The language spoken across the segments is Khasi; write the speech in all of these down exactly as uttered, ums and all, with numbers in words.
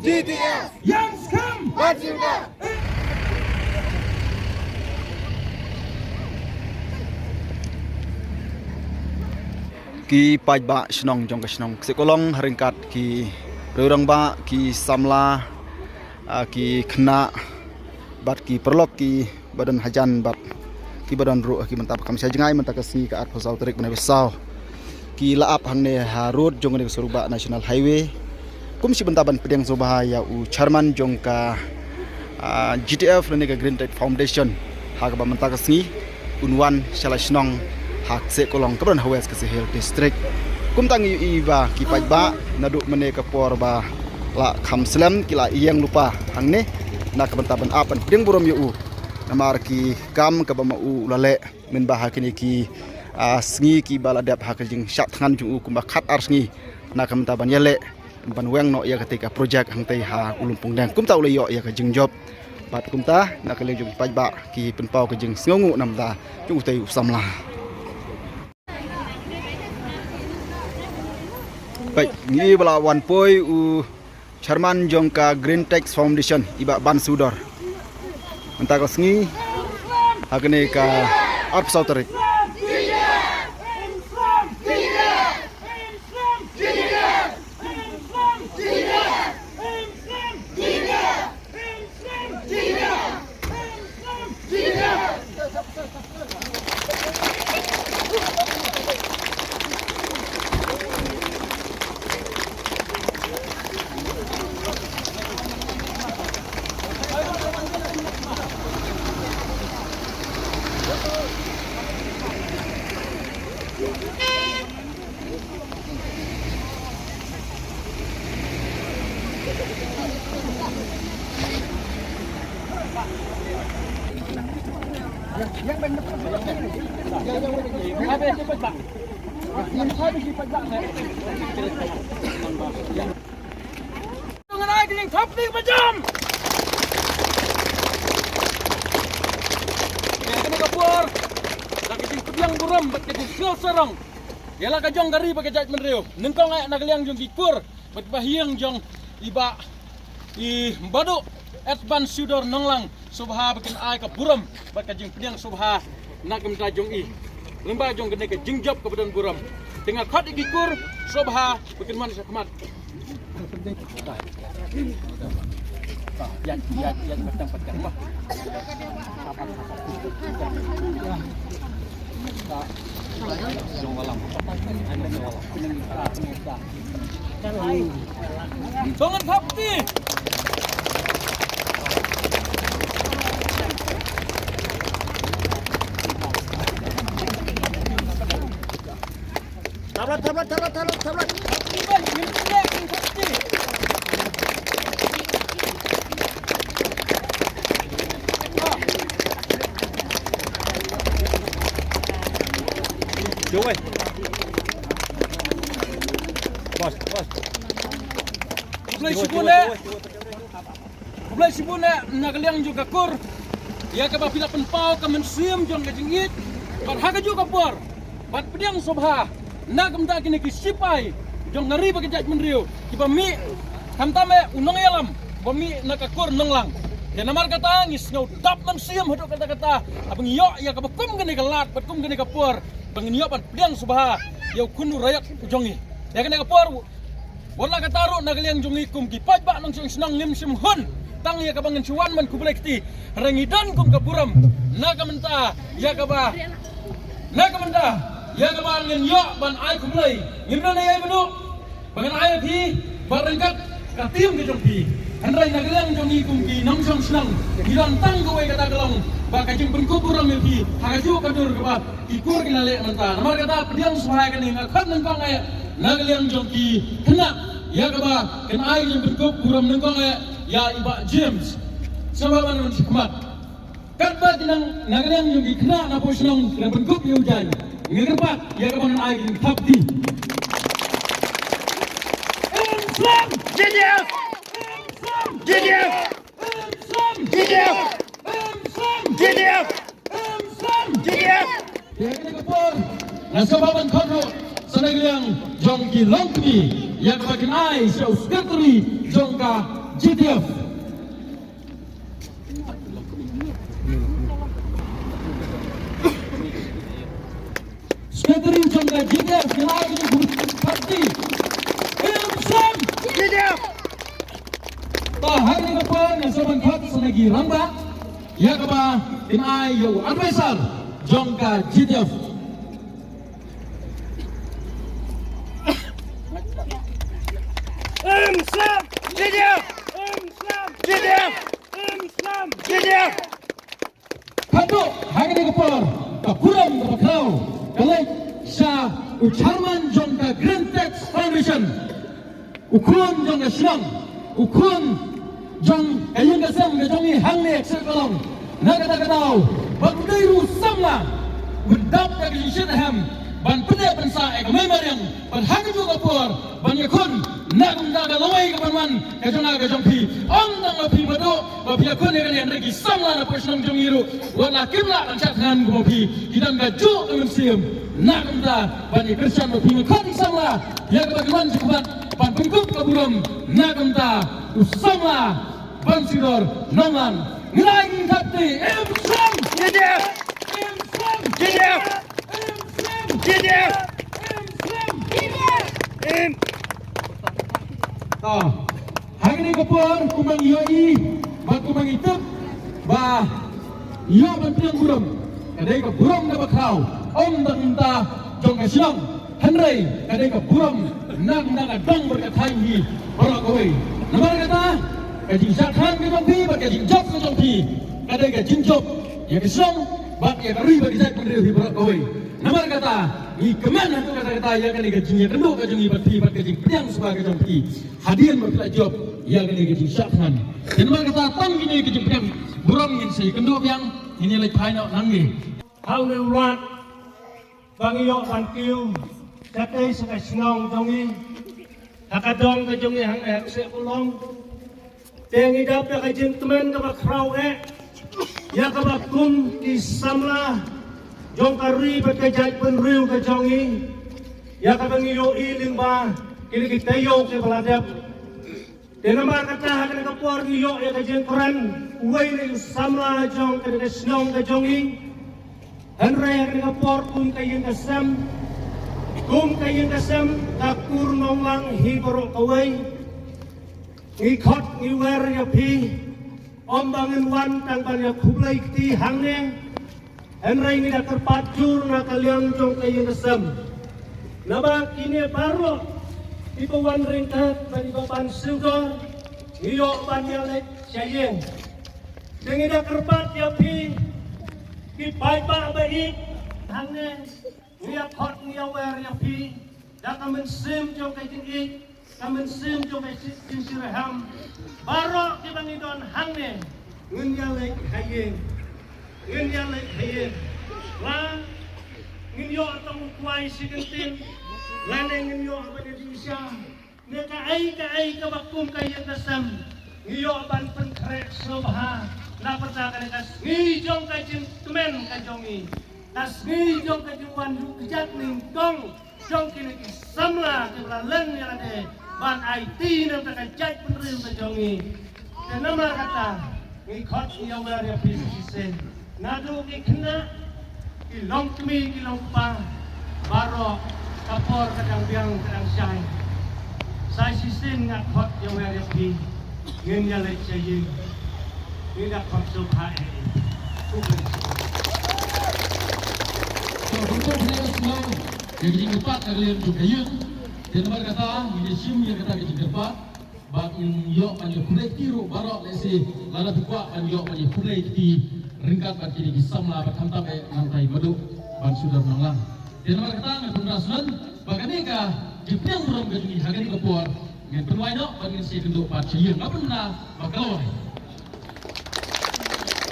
G T F. Ïam skhem. Ban sngewthuh. Ki paidbah shnong jong ka shnong Ksehkolong ha ryngkat ki rangbah, ki samla, ah, ki khynnah bad ki paralok ki ba don hajan bad ki ba don ruh ha ki bynta ba kham shai jngai mynta ka sngi ka arphew saw tarik bnai ba saw. Ki la ap hangne ha road jong kane ka surok bah National Highway. Kum shi bynta ban pdiang sngewbha ïa u chairman jong ka, ah, G T F lane ka Green Tech Foundation ha kaba mynta ka sngi un wan sha la shnong ha Ksehkolong kaba don ha West Khasi Hills District. Kumta ngi ïohi ba ki paidbah naduh mynne ka por ba la kham slem ki la ïeng lypa hangne na ka bynta ban ap ban pdiang burom ïa u. Namar ki kam kaba ma u la leh mynba ha kine ki, ah, sngi kiba la dep ha ka jingshah thngan jong u kumba khat ar sngi na ka bynta ban ïaleh ban weng noh ïa katei ka project hangtei ha u Lumpung Deng. Kumta u la ïoh ïa ka jingjop bad kumta na ka liang jong ki paidbah ki pynpaw ka jingsngewnguh na ka bynta jong utei u samla. Peit, ngi ba la wan poi u chairman jong ka Green Tech Foundation, i Bah Ban Sudor. Mynta ka sngi ha kane ka arphew saw tarik. Ngan ai ka jingthap kti ba jam. Ïa kane ka por da ka jingpdiang burom bad ka jingsngew sarong ïa la ka jong ka ri bad ka jaitbynriew. Nyngkong eh na ka liang jong ki kur bad ba ïing jong i Bah i Baduh Edban Sudor Nonglang, sngewbha ba kin ai ka burom bad ka jingpdiang sngewbha na ka bynta jong i. Lyngba jong kane ka jingjop kaba don burom. Te nga khot ïa ki kur sngewbha ba kin wan sha khmat. Tong ngan thap kti. Tablet, tablet, tablet, tablet, tablet. Jauh, eh. Bos, bos. Khublei shibun eh. Khublei shibun eh na ka liang jong ka kur ïa kaba phi la pynpaw ka mynsiem jong ka jingïeit bad ha kajuh ka por ban pdiang sngewbha na ka bynta kine ki sipai jong ka ri bad ka jaitbynriew kiba mih khamtam eh u nongïalam ba mih na ka kur Nonglang. Te namar kata ngi sngew dap mynsiem haduh katta katta haba ngi ïoh ïa kaba kum kane ka lad bad kum kane ka por ba ngin ïoh ban pdiang sngewbha ïa u khun u raiot u jong ngi. Ïa kane ka por wat la katta ruh na ka liang jong ngi kum ki paidbah nongshong shnong ngim shym hun tang ïa kaba ngin shu wan ban khublei kti. Hynrei ngi don kum ka burom na ka bynta ïa kaba, na ka bynta ïa kaba ngin ïoh ban ai khublei. Ngim don ei ei baduk ba ngan ai ïa phi bad ryngkat ka team ka jong phi. Hynrei na ka liang jong ngi kum ki nongshong shnong ngi don tang kawei kata ka long ba ka jingpynkup burom ïa phi ha kajuh ka dur kaba ki kur ki la leh mynta. Namar kata pdiang sngewbha ïa kane nga khot nyngkong eh na ka liang jong ki khynnah ïa kaba kin ai ka jingpynkup burom nyngkong eh ïa i Bah James. Sngewbha ban wan sha khmat. Katba ki nang na ka liang jong ki khynnah na poh shnong ki nang pynkup ïa u jaiñ, ngi kyrpad ïa kaba ngan ai ka jingthap kti. Em Slem! G T F! Em Slem! G T F! Em Slem! G T F! Em Slem! G T F! Em Slem! G T F! Ïa kane ka por nga sngewbha ban khot ruh sa na ka liang jong ki longkmie. Ïa kaba kin ai sha u secretary jong ka G T F. Secretary jong ka G T F, kin ai kane ka party. Im Sam! G T F! Ta ha kane ka por nga sa ban khot sa na ki rangbah ïa kaba kin ai ïa u advisor jong ka G T F. Im Sam! G T F! Im Sam! G T F! Im Sam! G T F! Haduh ha kane ka por ka burom kaba khraw ka leit sha u chairman jong ka Green Tax Foundation, u khun jong ka shnong, u khun jong ka ïing ka sem ka jong ngi hangne Ksew Kalong. Na kata ka daw ba u dei ruh u samla ban dap da ka jingshitrhem ban pyndep pynsah ïa ka mei mariang, ban ha kajuh ka por ban ïakhun na kumta ka lawei ka ban wan ka jong nga ka jong phi. Ym tang ma phi Madu ba phi ïakhun ïa kane, hynrei ki samla na pdeng shnong jong ngi ruh wat la kim lah ban shad thngan kum ma phi, ki don kajuh ka mynsiem na kumta ban ïakyrshan ma phi. Nga khot ïa ki samla ïa kaba kin wan sha khmat ban pynkup ka burom na kumta u samla Bansudor Nonglang. Ngi la ïa ki khapti. Im Sam! G T F! Im Sam! G T F! Im Sam! G T F! Im Sam! Im! Ta ha kane ka por kumba ngi ïohi bad kumba ngi tip ba ïoh ban pdiang burom, ka dei ka burom kaba khraw, ym tang mynta jong ka shnong, hynrei ka dei ka burom na ka dong bad ka thaiñ hi baroh kawei. Namar kata ka jingshad thngan ka jong phi bad ka jingjop ka jong phi ka dei ka jingjop ïa ka shnong bad ïa ka ri bad ka jaitbynriew hi baroh kawei. Namar kata ngi kmen ha kata kata ïa kane ka jingïakynduh ka jong ngi bad phi bad ka jingpdiang suba ka jong phi hadien ba phi la jop ïa kane ka jingshad thngan. Te namar kata tang kine ka jingpdiang burom ngin sa ïakynduh biang, ngin ïa leit phai noh nangne. Ha une u lad ba ngi ïoh ban kiew shatei sha ka shnong jong ngi, ha ka dong ka jong ngi hangne ha Ksew Kalong. Te ngi dap da ka jingkmen kaba khraw eh ïa kaba kum ki samla jong ka ri bad ka jaitbynriew ka jong ngi, ïa kaba ngi ïohi lyngba kine ki taïew kiba la dep. Te namar kata ha kane ka por ngi ïoh ïa ka jingkren uwei na u samla jong kane ka shnong ka jong ngi. Hynrei ha kane ka por kum ka ïing ka sem, kum ka ïing ka sem ka kur Nonglang hi baroh kawei, ngi khot ngi wer ïa phi. Ym ba ngin wan tang ban ïa khublei kti hangne, hynrei ngi da kyrpad jur na ka liang jong ka ïing ka sem. Naba kine baroh kiba wan ryngkat bad kiba ban sngewdor, ngi ïoh ban ïaleit sha ïing. Te ngi da kyrpad ïa phi ki paidbah ba ïeit hangne, ngi ïa khot ngi ïa wer ïa phi da ka mynsiem jong ka jingïeit, ka mynsiem jong ka jingshitrhem. Baroh kiba ngi don hangne ngin ïaleit ha ïing. Ngin ïaleit ha ïing. La ngin ïoh tang u kwai shi kyntien, lane ngin ïoh ban ïa dieng sha. Ne kaei kaei kaba kum ka ïing ka sem, ngi ïoh ban pynkhreh sngewbha na bynta kane ka sngi jong ka jingkmen ka jong ngi, ka sngi jong ka jingwan ïuh kjat nyngkong jong kine ki samla kiba la len ïa lade ban aiti na bynta ka jaitbynriew ka jong ngi. Te namar kata ngi khot ngi ïa wer ïa phi shisien. Naduh ki khynnah, ki longkmie, ki longkpa, baroh ka por ka dang biang ka dang shai. Sa shisien nga khot ïa wer ïa phi, ngin ïaleit sha ïing. Ngi da khot sngewbha ïa phi. Khublei shibun. Ïa ka jingkyrpad na ka liang jong ka ïing. Te namar kata ngin ïa shim ïa kata ka jingkyrpad. Ba ngin ïoh ban ïa khublei kti ruh baroh, lehse lada phi kwah ban ïoh ban ïa khublei kti ryngkat bad kine ki samla bad khamtam eh nangtai Madu Bansudor Nonglang. Te namar kata nga pynbna shuh ba kane ka jingpdiang burom ka jong ngi ha kane ka por ngin pynwai noh bad ngin sa ïakynduh pat sha ïing. Nga pynbna ba ka lawei.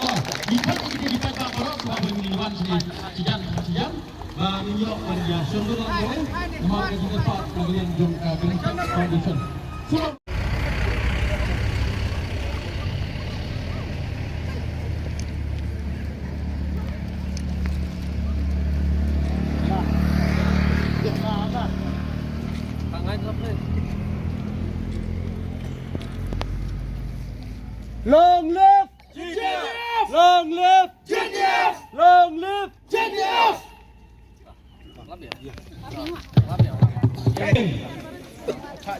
Oh, ngi khot ïa kine ki paidbah baroh shuwa ba ngin wan sha ki, shi jan shi jan. Ba ngin ïoh ban ïa shon dur lang kawei namar ka jingkyrpad na ka liang jong ka Green Tax Foundation. Shuwa. Long live G D F! Long live G D F! Long live G D F!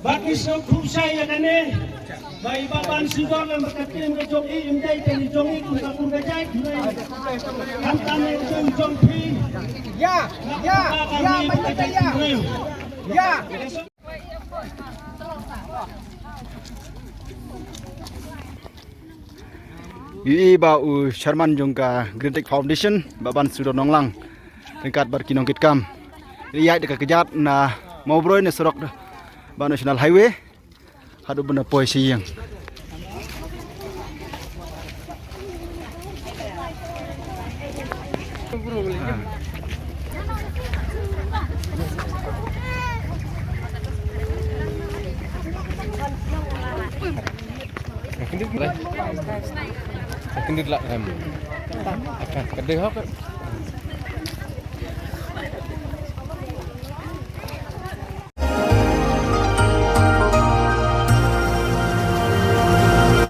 Bad ngi sngewthuh shai ïa kane ba i Bah Bansudor lem bad ka team ka jong i, im dei tang i jong i, kum ka kum ka jait. Khamtam ïa u jong, jong phi. Ïa, ïa, ïa, man ka ïa. Ïa. Ïohi ba u chairman jong ka Green Tech Foundation, Bah Bansudor Nonglang, ryngkat bad ki nongkitkam, ïaid da ka kjat na Mawbroi na surok ba National Highway haduh ban da poi sha ïing. Kendit lah em. Akan kedih apa?